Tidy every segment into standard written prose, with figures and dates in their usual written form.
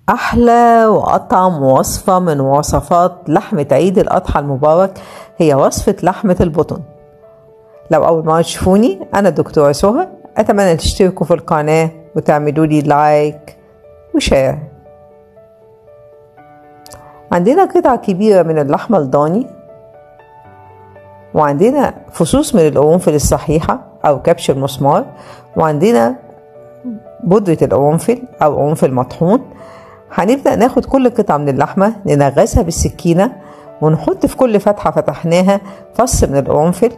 أحلى وأطعم وصفة من وصفات لحمة عيد الأضحى المبارك هي وصفة لحمة البطن. لو أول مرة تشوفوني، أنا الدكتورة سهى، أتمنى تشتركوا في القناة وتعملوا لي like و share. عندنا قطعة كبيرة من اللحمة الضاني، وعندنا فصوص من القرنفل الصحيحة أو كبش المسمار، وعندنا بودرة القرنفل أو قرنفل مطحون. هنبدأ ناخد كل قطعة من اللحمة ننغزها بالسكينة، ونحط في كل فتحة فتحناها فص من القرنفل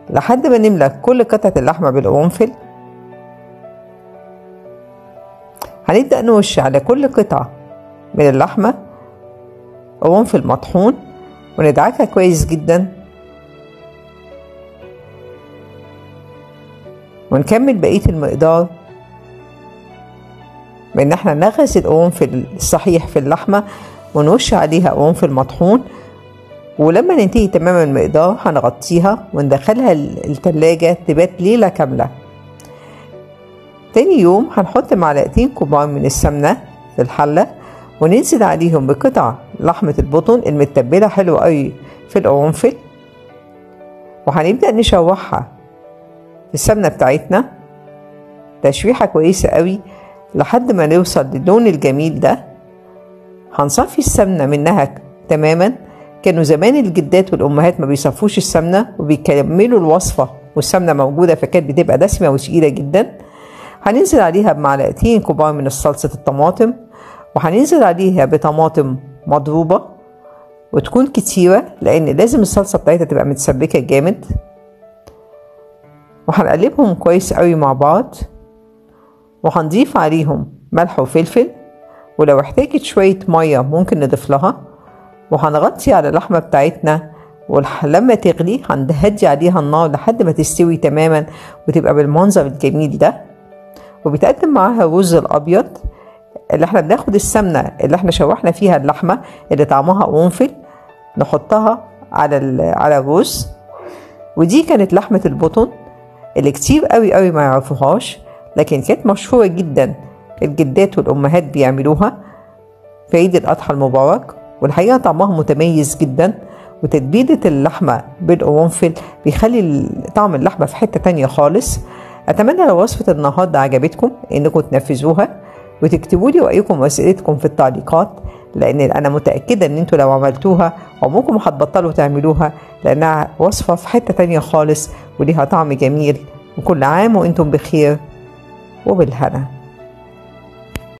لحد ما نملى كل قطعة اللحمة بالقرنفل. هنبدأ نرش على كل قطعة من اللحمة قرنفل مطحون وندعكها كويس جدا، ونكمل بقية المقدار بان احنا نغرس القرنفل الصحيح في اللحمة ونرش عليها قرنفل مطحون. ولما ننتهي تماما المقدار هنغطيها وندخلها التلاجة تبات ليلة كاملة. تاني يوم هنحط معلقتين كبار من السمنة في الحلة وننزل عليهم بقطع لحمة البطن المتبلة حلوة قوي في القرنفل، وهنبدأ نشوحها في السمنة بتاعتنا تشويحة كويسة قوي لحد ما نوصل للون الجميل ده. هنصفي السمنة منها تماما. كانوا زمان الجدات والأمهات ما بيصفوش السمنة وبيكملوا الوصفة والسمنة موجودة، فكانت بتبقى دسمة وثقيلة جدا. هننزل عليها بمعلقتين كبار من صلصة الطماطم، وهننزل عليها بطماطم مضروبة وتكون كتيرة لأن لازم الصلصة بتاعتها تبقى متسبكة جامد. وهنقلبهم كويس قوي مع بعض، وهنضيف عليهم ملح وفلفل، ولو احتاجت شوية مية ممكن نضيف لها. وهنغطي على اللحمة بتاعتنا، ولما تغلي هنهدي عليها النار لحد ما تستوي تماما وتبقى بالمنظر الجميل ده. وبيتقدم معاها الرز الأبيض اللي احنا بناخد السمنة اللي احنا شوحنا فيها اللحمة اللي طعمها قرنفل نحطها على الرز. ودي كانت لحمة البطن اللي كتير قوي قوي ما يعرفوهاش، لكن كانت مشهورة جدا، الجدات والأمهات بيعملوها في عيد الأضحى المبارك، والحقيقة طعمها متميز جدا. وتتبيلة اللحمة بالقرنفل بيخلي طعم اللحمة في حتة تانية خالص. أتمنى لو وصفة النهاردة عجبتكم إنكم تنفذوها وتكتبوا لي رأيكم وأسئلتكم في التعليقات، لأن أنا متأكدة إن أنتوا لو عملتوها عمركم ما هتبطلوا تعملوها، لأنها وصفة في حتة تانية خالص وليها طعم جميل. وكل عام وأنتم بخير وبالهنا.